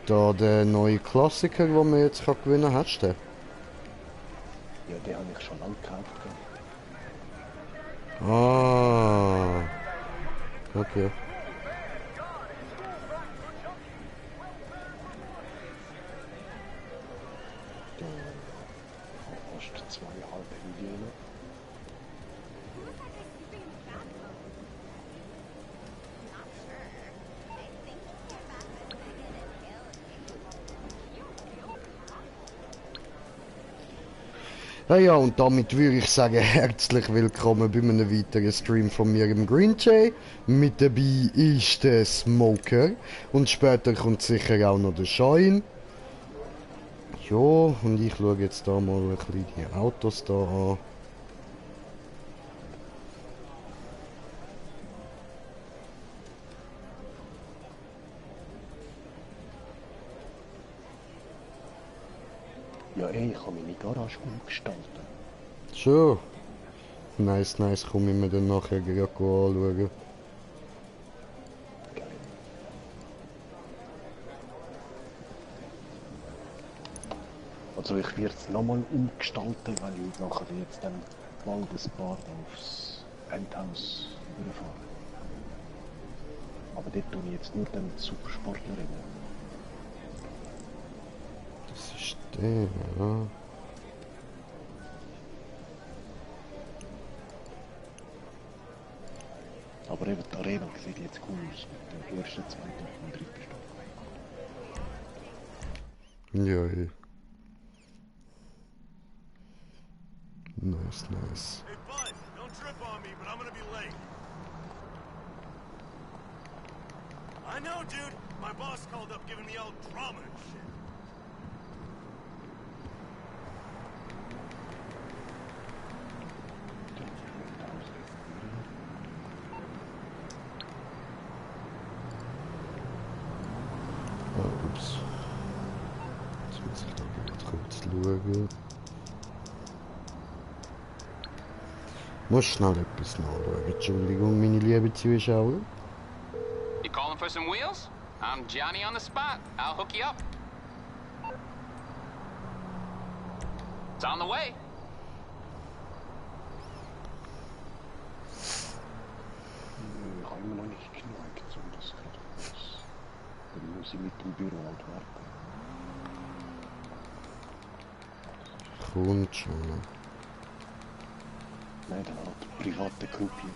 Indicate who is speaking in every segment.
Speaker 1: Da der neue Klassiker, den man jetzt gewinnen kann, hast du den?
Speaker 2: Ja, den habe ich schon lange gekauft.
Speaker 1: Ah. Okay.
Speaker 2: Der kostet 2,5 Millionen.
Speaker 1: Ja, und damit würde ich sagen, herzlich willkommen bei einem weiteren Stream von mir im Green Jay. Mit dabei ist der Smoker und später kommt sicher auch noch der Shine. Ja, und ich schaue jetzt da mal ein bisschen die Autos da an.
Speaker 2: Ja, ey, ich kann meine Garage umgestalten.
Speaker 1: Schon. Nice, nice, komm ich mir dann nachher gleich anschauen.
Speaker 2: Geil. Also ich werde es nochmal umgestalten, weil ich nachher jetzt dann bald ein paar aufs Endhaus überfahre. Aber dort tue ich jetzt nur den Supersportlerinnen.
Speaker 1: Das ist der, ja.
Speaker 2: Aber eben die Arena sieht jetzt cool aus mit dem ersten, zweiten und dritten Stock.
Speaker 1: Ja, hey. Nice, nice.
Speaker 3: Hey, bud, don't trip on me, but I'm gonna be late. I know, dude. My boss called up giving me all drama and shit.
Speaker 1: Ah, ups. Jetzt muss ich da gerade kurz schauen. Muss schnell etwas nachschauen. Entschuldigung, meine lieben Zuschauer.
Speaker 4: You calling for some wheels? I'm Johnny on the spot. I'll hook you up. It's on the way.
Speaker 2: Ich habe immer noch nicht genug, um das gerade alles. Dann muss ich mit dem Büro halt warten.
Speaker 1: Kommt schon.
Speaker 2: Nein, dann hat private Kopie.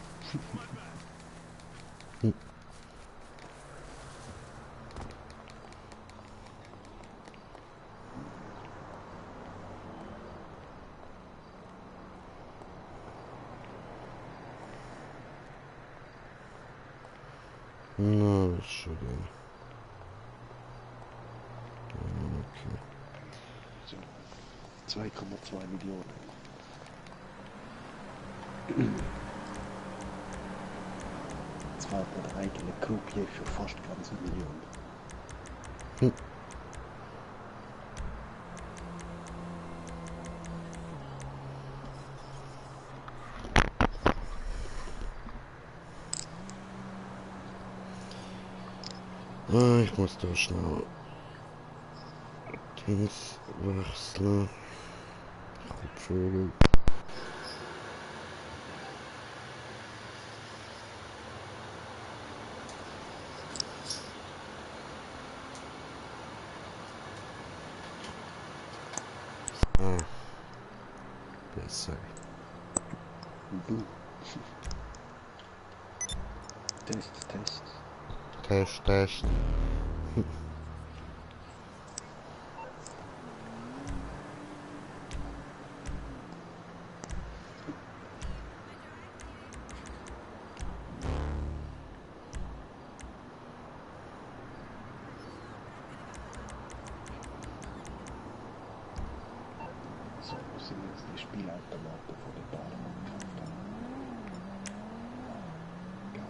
Speaker 1: Na, was schon denn? Okay.
Speaker 2: So, 2,2 Millionen. Zwar hat eine eigene Kopie für fast ganz eine Million.
Speaker 1: Ah, ich muss da schnell Dings wechseln. Kopfhörer. Ah. Besser.
Speaker 2: Und du? Test, Test.
Speaker 1: Test, Test.
Speaker 2: So, wo sind jetzt die Spielautomaten von den Baren gekauft haben? Geil.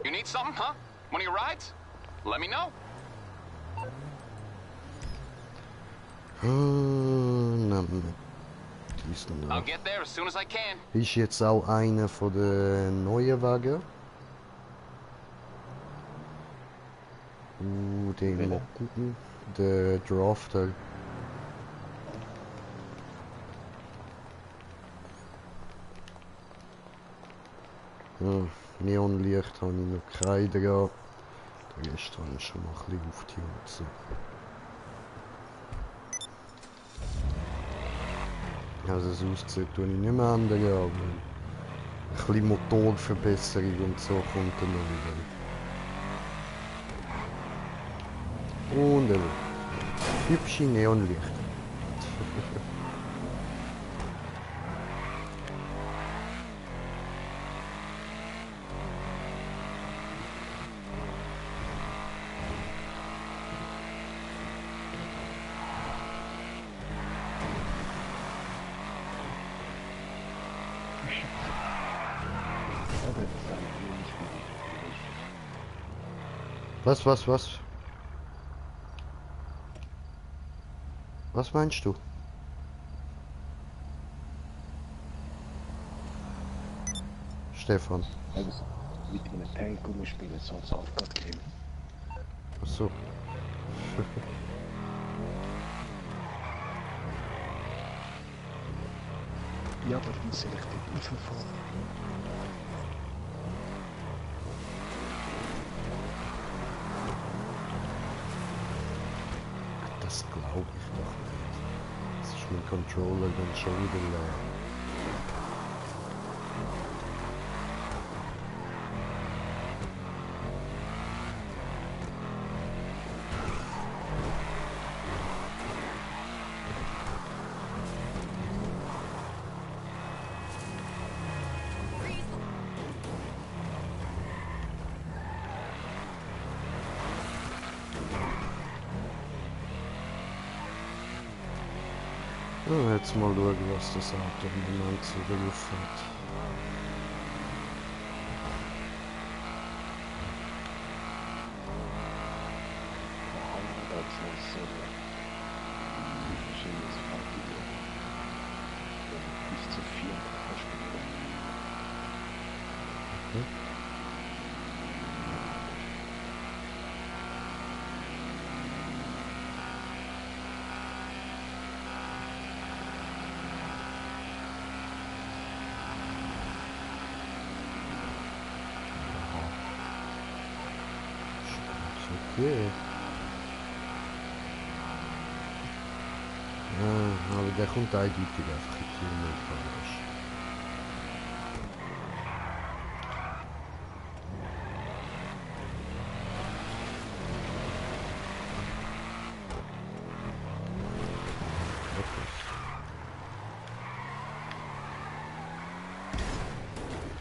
Speaker 4: You need something, huh? One of your rides? Let me know. I'll get there as soon as I can.
Speaker 1: Ist jetzt auch einer von den neuen Wagen. Den mal gucken. Der Drafter. Ja, Neonlicht habe ich noch keine dran. Der Rest habe ich schon mal ein bisschen aufgetunt. Also das aussieht tue ich nicht mehr ändern, aber ein bisschen Motorverbesserung und so kommt dann noch wieder. Und hübsche Neonlicht. Was? Was meinst du? Stefan.
Speaker 2: Also, mit einem Tank umspielen, so als Alpha-Game.
Speaker 1: Ach so.
Speaker 2: Ja, aber wie soll ich dort rausfahren?
Speaker 1: Das glaube ich doch nicht. Das ist mein Controller dann schon wieder leer. Ja, jetzt mal schauen, was das Auto im Moment so drauf hat.
Speaker 2: Bis zu 4 Spiele.
Speaker 1: Okay. Ja, aber der kommt eindeutig einfach in die Kilometer.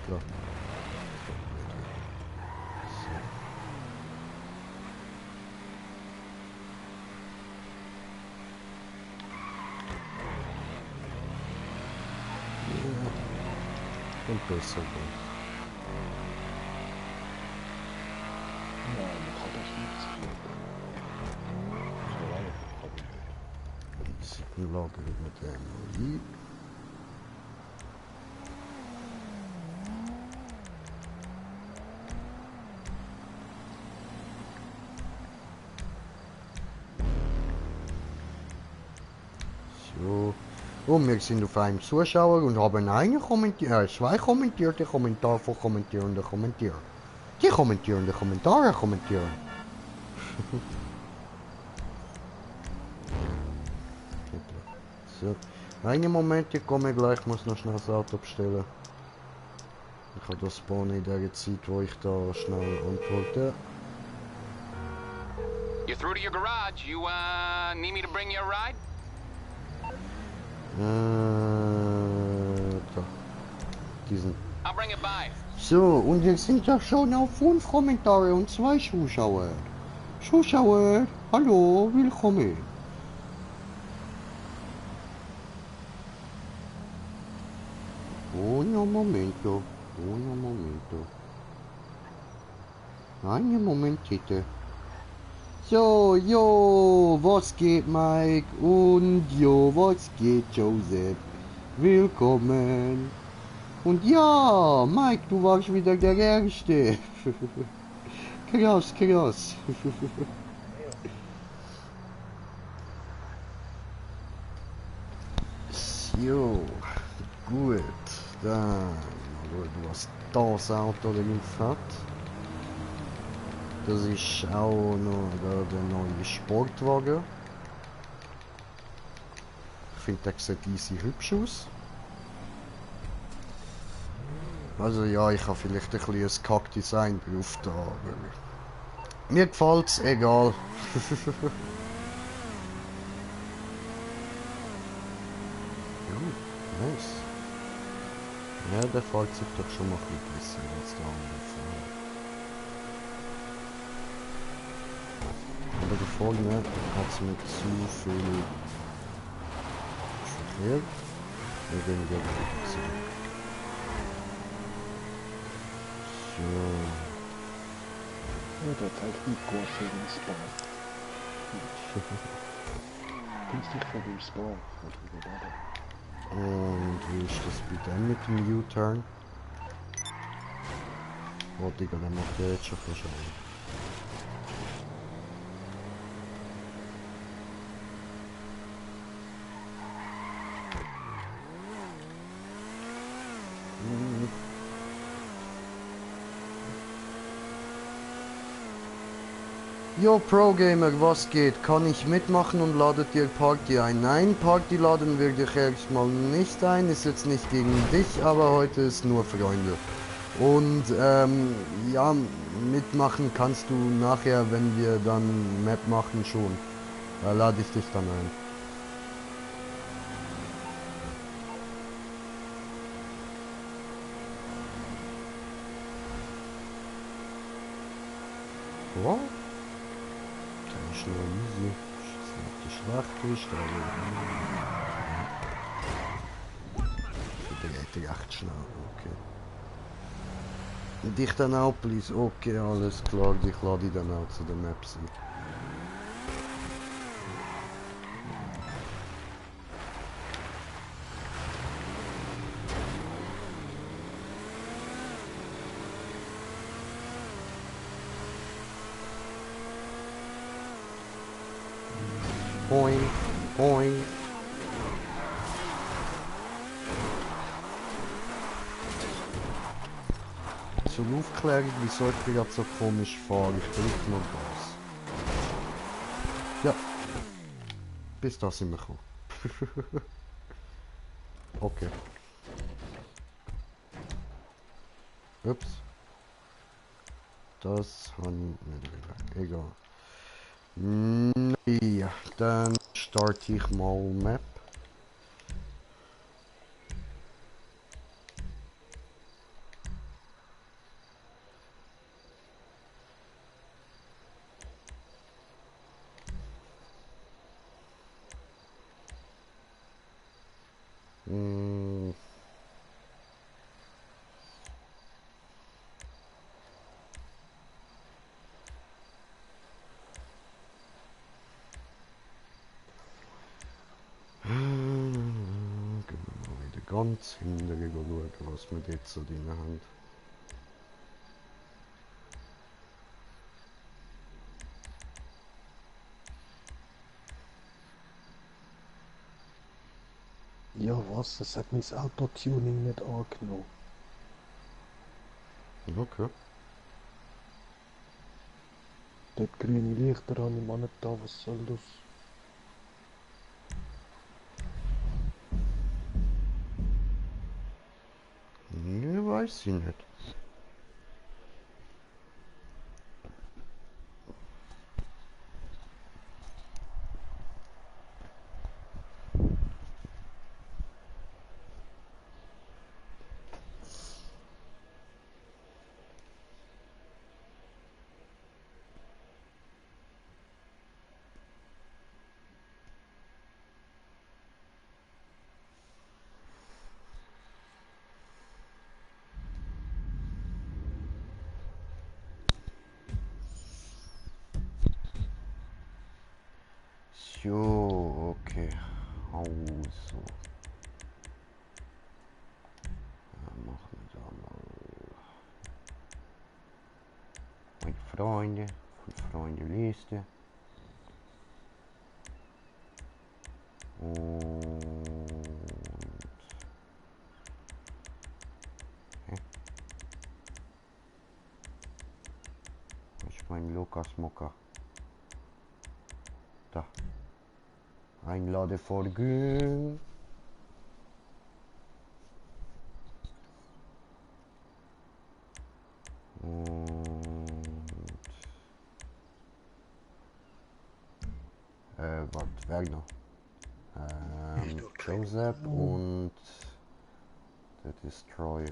Speaker 1: Klar. Und besser dann.
Speaker 2: Ja, man kann das nicht so viel. So lange kann ich nicht.
Speaker 1: Sitten lager wir den mal ein. So. Und wir sind auf einem Zuschauer und haben zwei kommentierte Kommentare von kommentierenden Kommentaren. Die kommentierenden Kommentare kommentieren. So. Einen Moment, ich komme gleich, muss noch schnell das Auto bestellen. Ich habe das spawnen in der Zeit, wo ich da schnell antworte.
Speaker 4: You're through to your garage. You, need me to bring you a ride?
Speaker 1: Da. Diesen.
Speaker 4: I'll bring it by.
Speaker 1: So, und wir sind ja schon auf 5 Kommentare und 2 Zuschauer. Zuschauer, hallo, willkommen. Un momento, un momento. Einen Moment bitte. So, jo, was geht Mike? Und jo, was geht Joseph? Willkommen. Und ja, Mike, du warst wieder der Erste. Krass, krass. So, gut. Dann, du hast das Auto drauf hat. Das ist auch noch der neue Sportwagen. Ich finde, der sieht easy hübsch aus. Also ja, ich habe vielleicht ein bisschen ein Kack-Design drauf da, aber mir gefällt's, egal. Nice. Ja, der fällt sich doch schon mal ein bisschen besser als der andere vorher. Aber da vorne hat es mit zu viel Verkehr. Wir gehen wieder zurück. So.
Speaker 2: Ja, der zeigt nicht gut für den Spawn. Günstig für den Spawn.
Speaker 1: Und wie ist das bei dem mit dem U-Turn? Oh Digga, der macht ja jetzt schon verschauen. Jo, Pro Gamer, was geht? Kann ich mitmachen und ladet ihr Party ein? Nein, Party laden wir dich erstmal nicht ein. Ist jetzt nicht gegen dich, aber heute ist nur Freunde. Und ja, mitmachen kannst du nachher, wenn wir dann Map machen, schon. Da lade ich dich dann ein. Wow. Das ist nur easy. Schießen auf die Schlacht, der geht echt schnell, okay. Dich dann auch, please. Okay, alles klar, dich lade ich dann auch zu der Map ein. Boing, boing. Zur Aufklärung, wieso ich gerade so komisch fahre, ich drücke nur Gas. Ja, bis da sind wir gekommen. Okay. Ups. Das habe ich nicht wieder. Egal. Ja, dann starte ich mal Map. Mm. Gehen wir mal wieder ganz hinten schauen, was wir dort so drin haben.
Speaker 2: Ja, was? Das hat mein Auto-Tuning nicht angenommen.
Speaker 1: Okay.
Speaker 2: Dort grüne Lichter habe ich mal nicht da, was soll das?
Speaker 1: Ja, weiß ich nicht. So, okay. Also. Machen wir da mal. Meine Freunde. Von Freunde Liste. Und. Hä? Was ist mein Lukas Mocker? Da. Einladevorgang. Und warte, wer noch? Joseph und der Destroyer.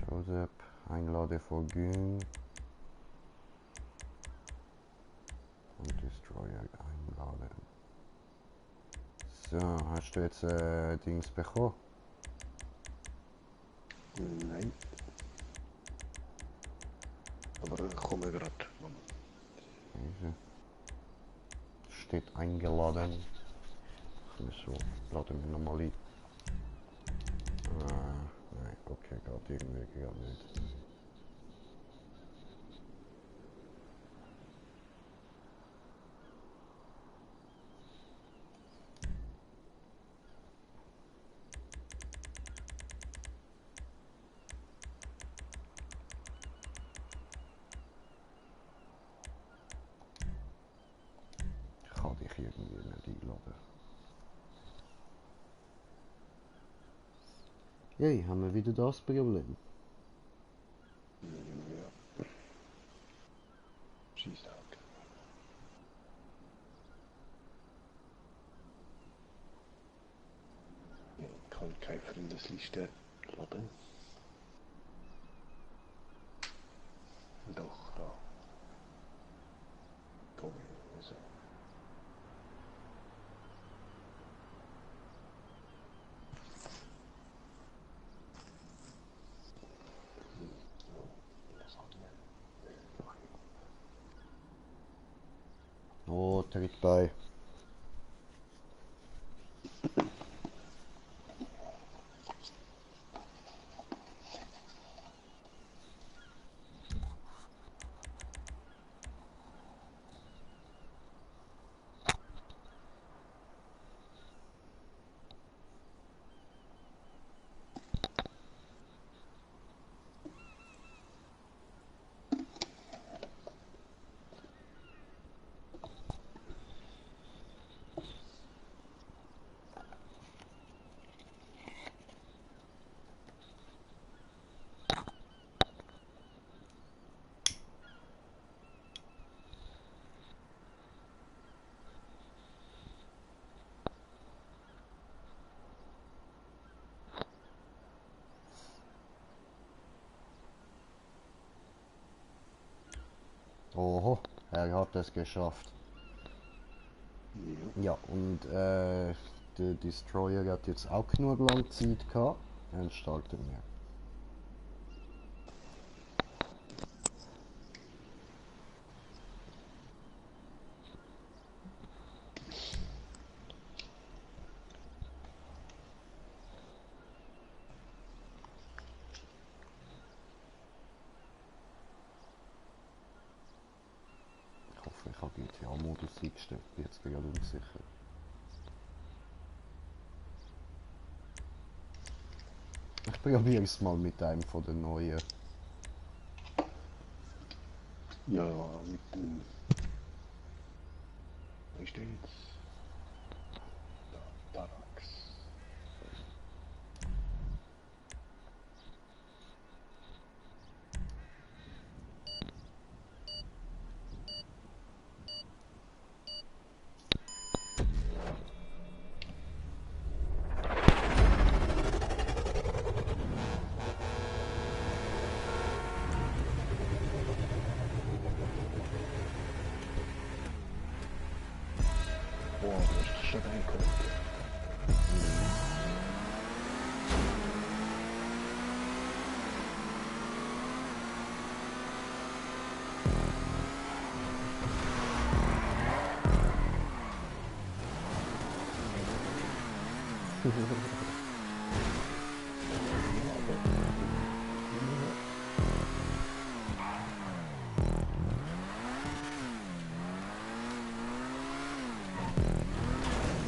Speaker 1: Joseph, Einladevorgang. Und Destroyer einladen. So, hast du jetzt Dings bekommen?
Speaker 2: Nein. Aber ich komme gerade.
Speaker 1: Also, steht eingeladen. So, laden wir nochmal ein. Nein, okay, geht irgendwie gar nicht. Ich kann dich irgendwie nicht einladen. Hey, haben wir wieder das Problem?
Speaker 2: Ja. Schieß out. Ja, ich kann keine Freundesliste laden. Doch, da. Komm, also.
Speaker 1: Oh, tritt bei. Oho, er hat es geschafft. Ja, und der Destroyer hat jetzt auch genug lang Zeit gehabt. Dann starten wir. Ich hoffe, ich habe GTA-Modus eingestellt. Ich bin jetzt gerade unsicher. Ich probiere es mal mit einem von den neuen.
Speaker 2: Ja, mit dem. Wo ist der jetzt? Da, Darax.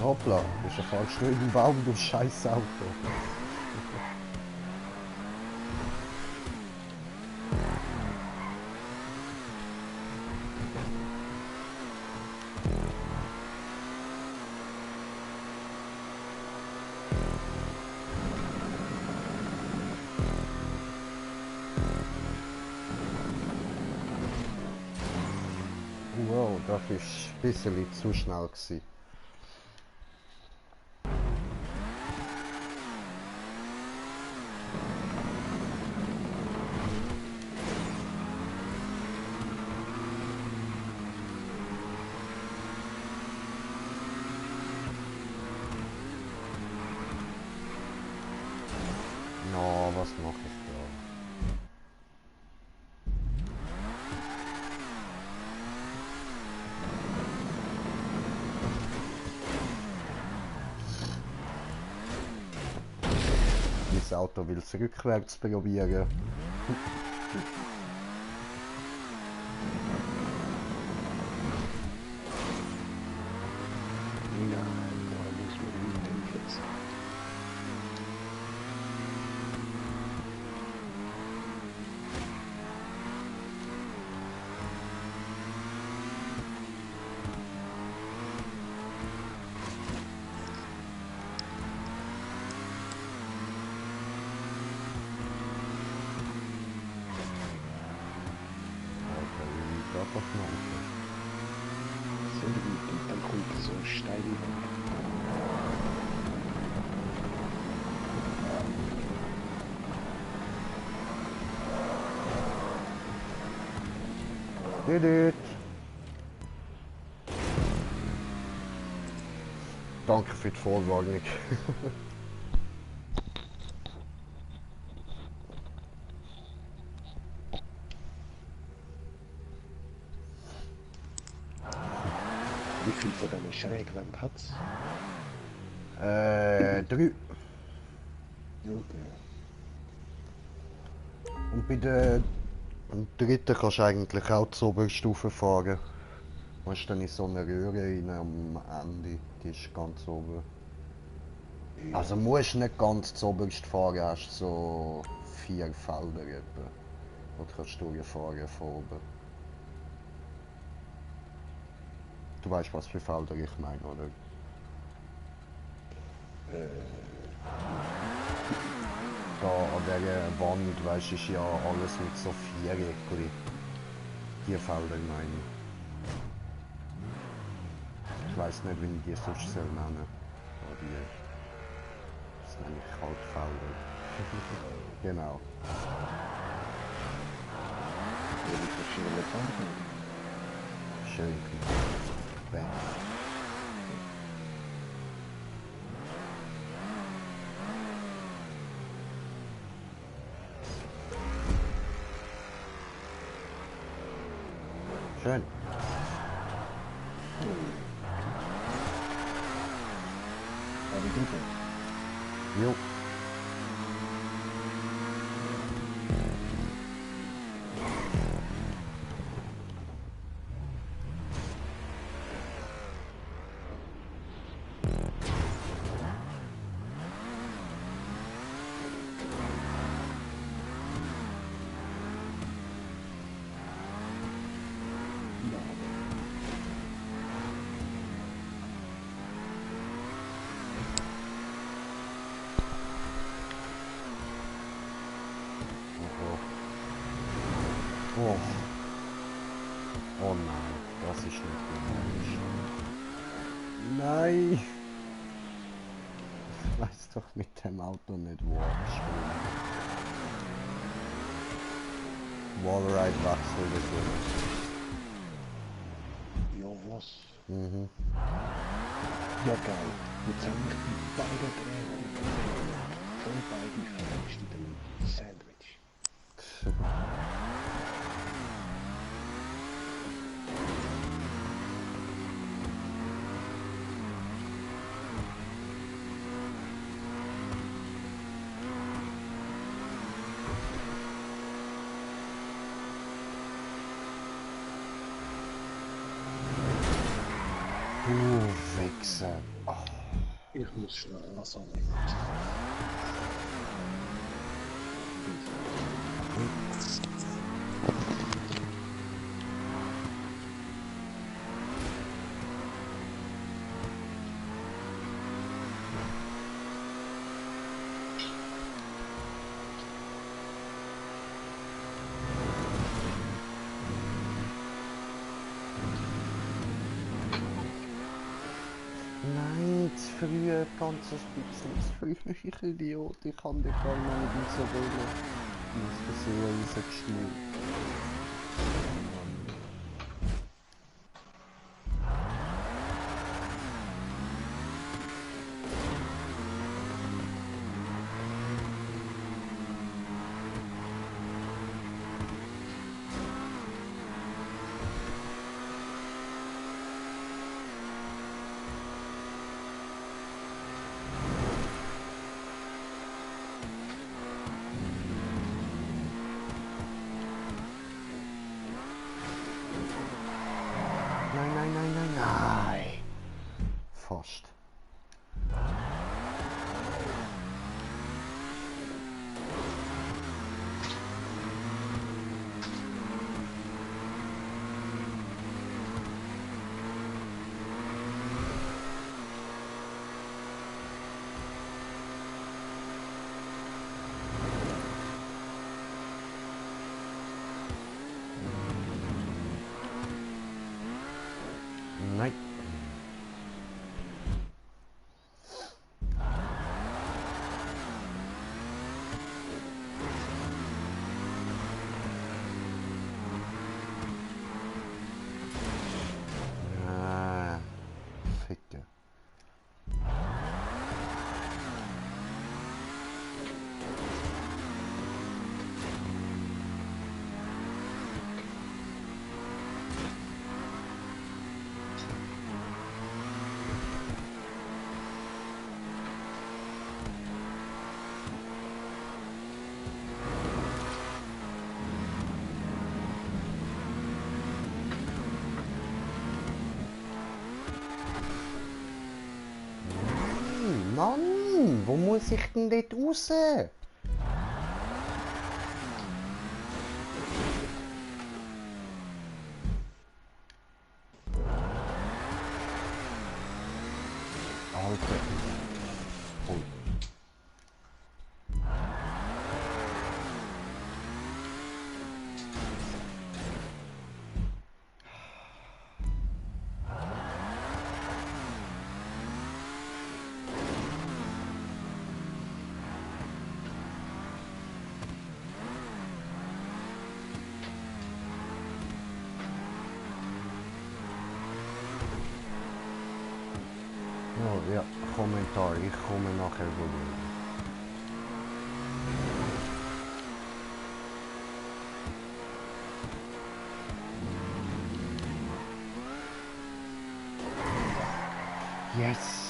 Speaker 1: Hoppla, ist ja falsch nur im Baum, du scheiß Auto. Wow, das ist ein bisschen zu schnell gewesen. No, was mache ich da? Mein Auto will es rückwärts probieren.
Speaker 2: Ja, da muss man mit dem Flitzen.
Speaker 1: Einfach mal.
Speaker 2: Sehr gut, und dann kommt so steil weg.
Speaker 1: Düdüt. Danke für die Vorwarnung.
Speaker 2: Wie viel von diesen Schrägwänden hat es?
Speaker 1: 3.
Speaker 2: Okay.
Speaker 1: Und bei der dritten kannst du eigentlich auch zur Oberstufe fahren. Du hast dann in so eine Röhre rein am Ende, die ist ganz oben. Also musst nicht ganz zuoberst fahren, hast so 4 Felder etwa. Wo du kannst durchfahren von oben. Du weißt, was für Felder ich meine, oder? Da an dieser Wand, weißt du, ist ja alles mit so Viereckchen. Die Felder meine ich. Ich weiss nicht, wie ich die sonst soll nennen. Aber die... Das nenne ich halt Felder. Genau.
Speaker 2: Ja, die verschiedenen Farben.
Speaker 1: Schön gemacht. Bam. Schön.
Speaker 2: Aber gut.
Speaker 1: Jo. Oh. Oh nein, das ist nicht dynamisch. Nein! Ich weiß doch mit dem Auto nicht, wo abspielen. Wallride wechseln bitte.
Speaker 2: Ja, was?
Speaker 1: Mhm.
Speaker 2: Ja, geil. Jetzt habe ich die beiden Drehungen von beiden verwechselt in einem Sandwich.
Speaker 1: Scheiße.
Speaker 2: Ich muss schnell. Achso, nicht.
Speaker 1: Nein, zu früh, ganz ein bisschen zu früh. Ich Idiot, ich kann dich gar nicht so wollen. Ich muss versehen, rausgeschnitten. Nein, nein, nein, nein, nein. Fast. Nein. Ah, Ficke. Mann, wo muss ich denn dort raus? Alter. Oh. Oh, ja, Kommentar, ich komme nachher vorbei. Yes!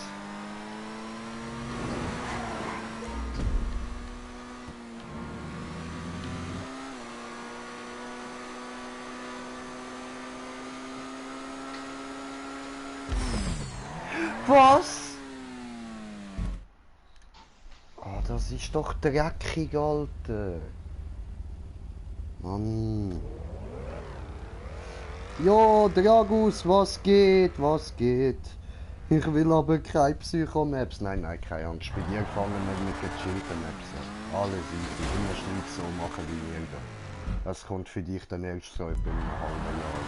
Speaker 1: Was? Ah, das ist doch dreckig, Alter. Mann. Ja, Dragus, was geht? Was geht? Ich will aber keine Psychomaps. Nein, nein, keine Angst. Bei dir fangen wir mit gechillten Maps an. Alles easy. Du musst nicht so machen wie jeder. Das kommt für dich dann erst so etwa in einem halben Jahr.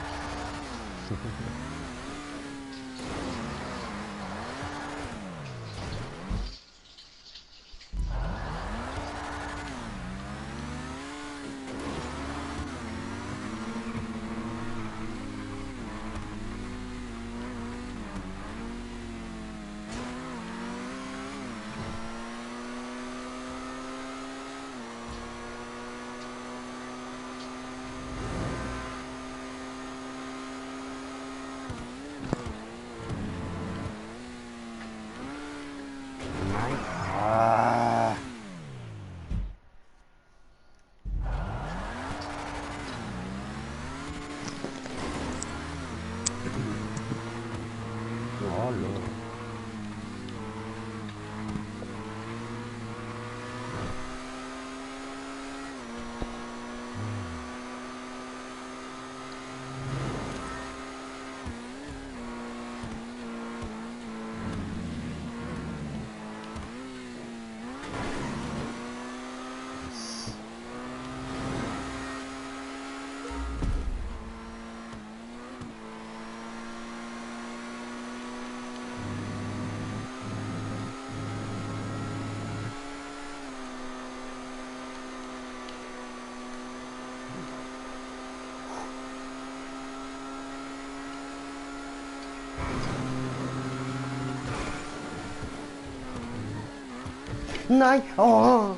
Speaker 1: Nein! Oh!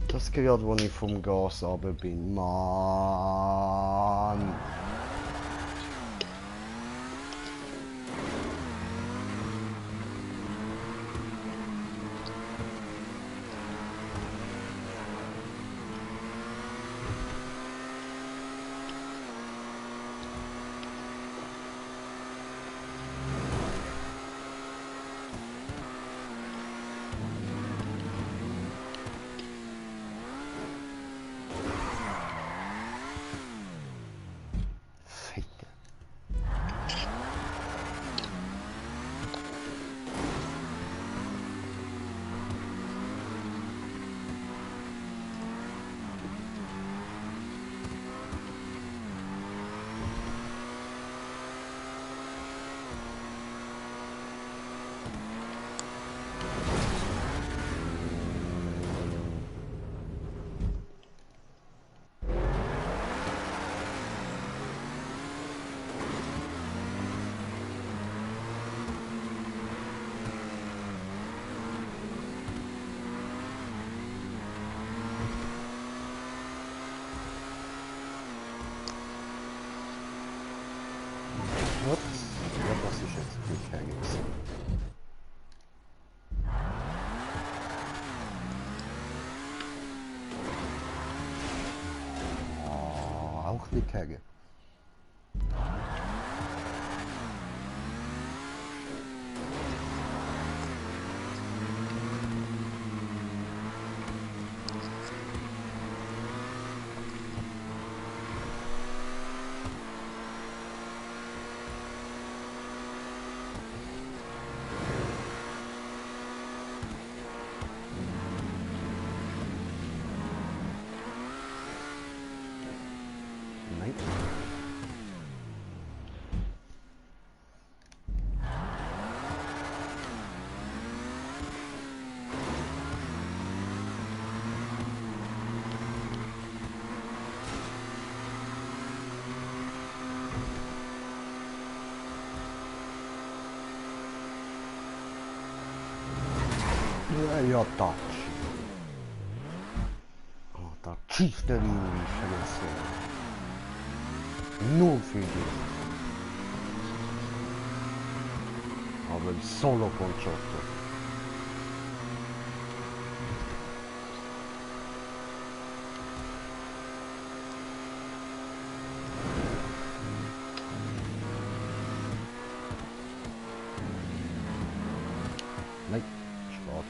Speaker 1: Das gerade, wo ich vom Gas runter bin. Mann! Fick. Ups, ja, das ist jetzt nicht hergegangen. Oh, auch nicht hergegangen. Nein. Ja, das. Oh, da schießt er ihn wie Scheiße. Nur für dich. Aber il solo concetto. Nein, Sport.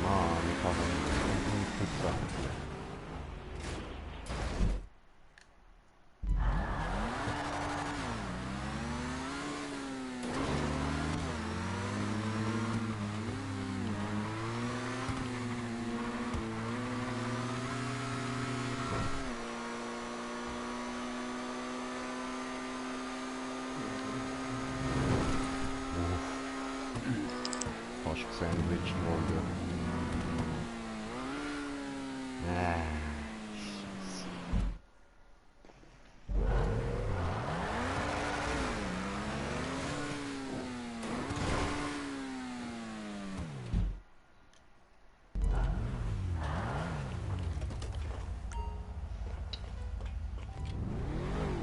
Speaker 1: Mann, ich habe eine Pizza. Fast gesandwiched worden. Scheiße.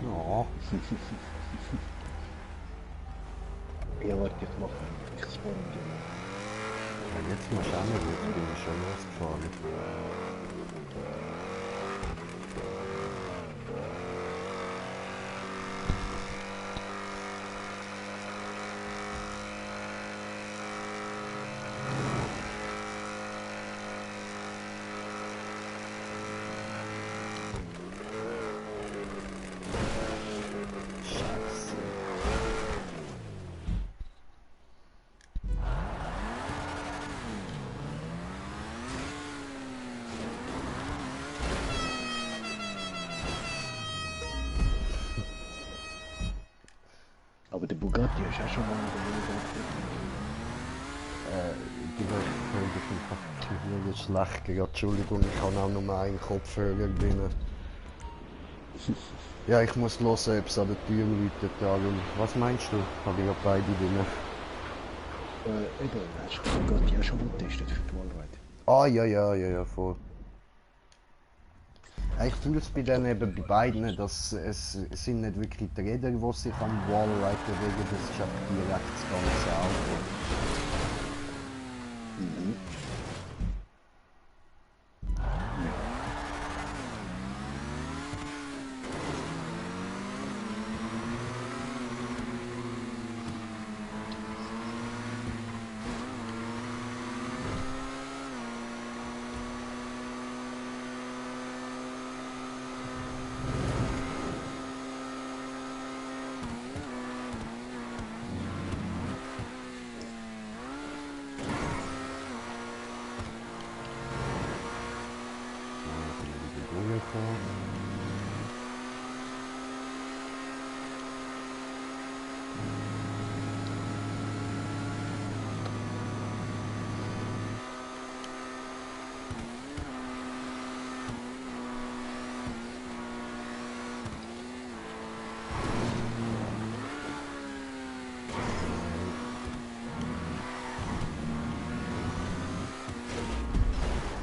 Speaker 1: Ja.
Speaker 2: Ja, warte, ich mache. Ich spawn dir.
Speaker 1: Ja, jetzt mal schauen, jetzt bin ich schon losgefahren. Scheiße.
Speaker 2: Aber der Bugatti ist ja schon mal
Speaker 1: Mir ist schlecht gerade, Entschuldigung, ich habe auch nur einen Kopfhörer drin. Ja, ich muss hören, ob es an der Tür läutet. Darum. Was meinst du? Habe ich ja beide drin.
Speaker 2: Eben, hast du gerade ja schon getestet für die Wallride?
Speaker 1: Ah, ja, voll. Ich fühle es bei denen eben bei beiden, dass es sind nicht wirklich die Räder, die sich am Wallride bewegen, das ist einfach direkt das ganze Auto.
Speaker 2: Mhm.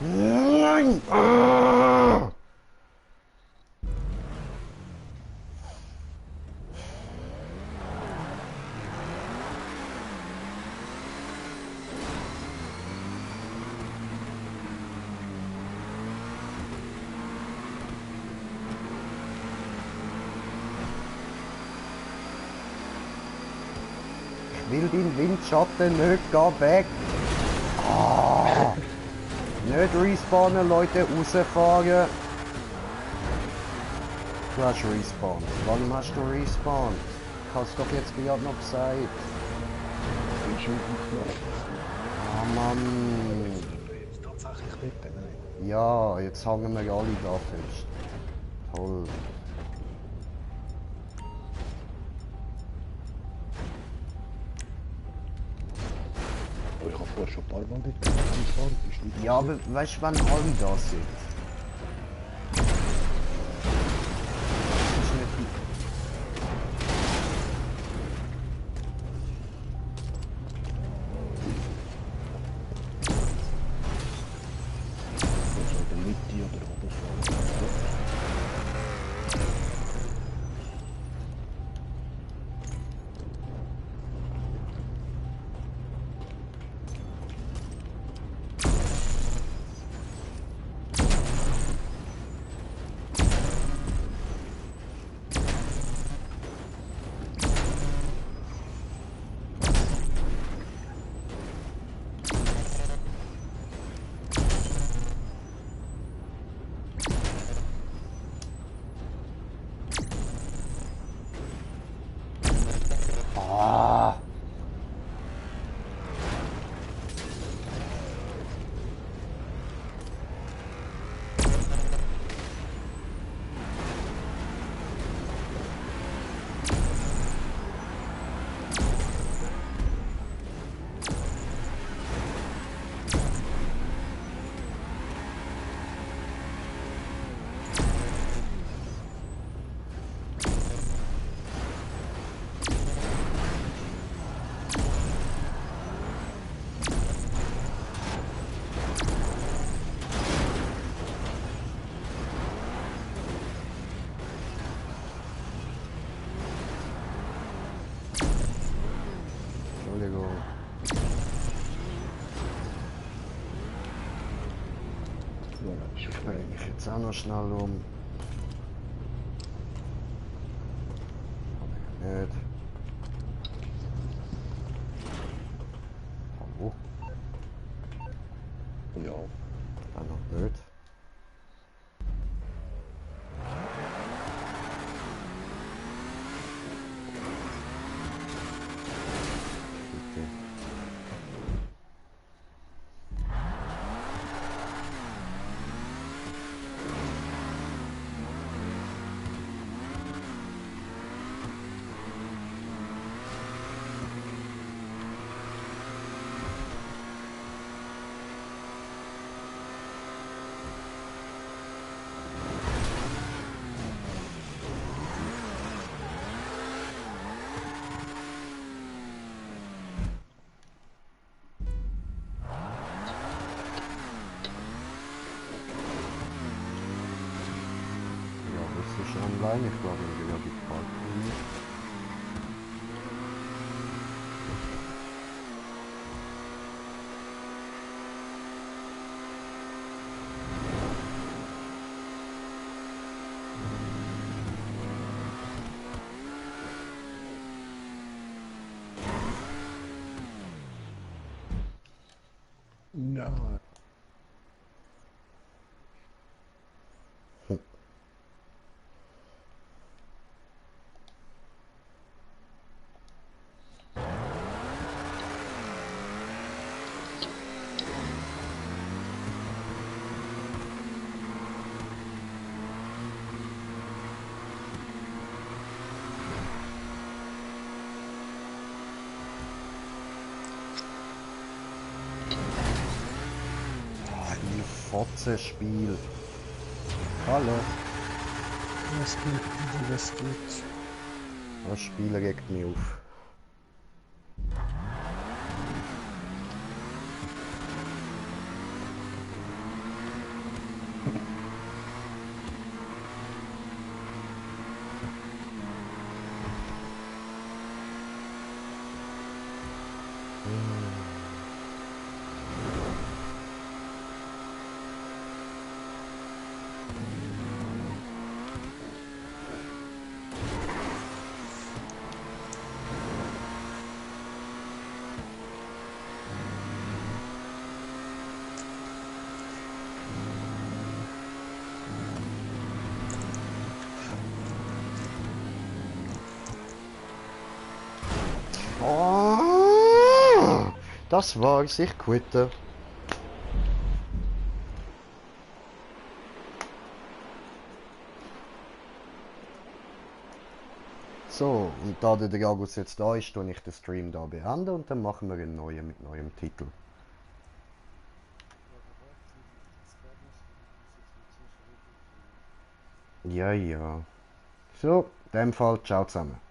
Speaker 1: Nein! Ah! Ich will den Windschatten nicht, geh weg! Ah! Nicht respawnen, Leute, rausfahren! Du hast respawned. Wann hast du respawned? Ich hab's doch jetzt gerade noch gesagt.
Speaker 2: Ich bin schon aufgehört.
Speaker 1: Ah Mann!
Speaker 2: Jetzt tatsächlich bitte, nein.
Speaker 1: Ja, jetzt hängen wir alle da fest. Toll.
Speaker 2: Aber ich habe vorher schon ein paar Mal mit dem gefahren, ist nicht
Speaker 1: Ja, aber weißt du, wenn alle da sind? Das ist nicht...
Speaker 2: so in der Mitte oder oben fahren.
Speaker 1: Ah! Entschuldigung.
Speaker 2: Ja, ist
Speaker 1: Ich
Speaker 2: okay.
Speaker 1: bringe mich jetzt auch noch schnell um. Nicht. Hallo?
Speaker 2: Ja,
Speaker 1: Auch noch nicht. Bitte. Nein, ich war in der Lobby Park.
Speaker 2: Nein.
Speaker 1: Ein Fotzenspiel. Hallo.
Speaker 2: Was geht, Didi, was geht?
Speaker 1: Das Spiel regt mich auf. Oh, das war's, ich quitte. So, und da der Dragus jetzt da ist, tue ich den Stream da beenden und dann machen wir einen neuen mit neuem Titel. Ja, ja. So, in dem Fall, ciao zusammen.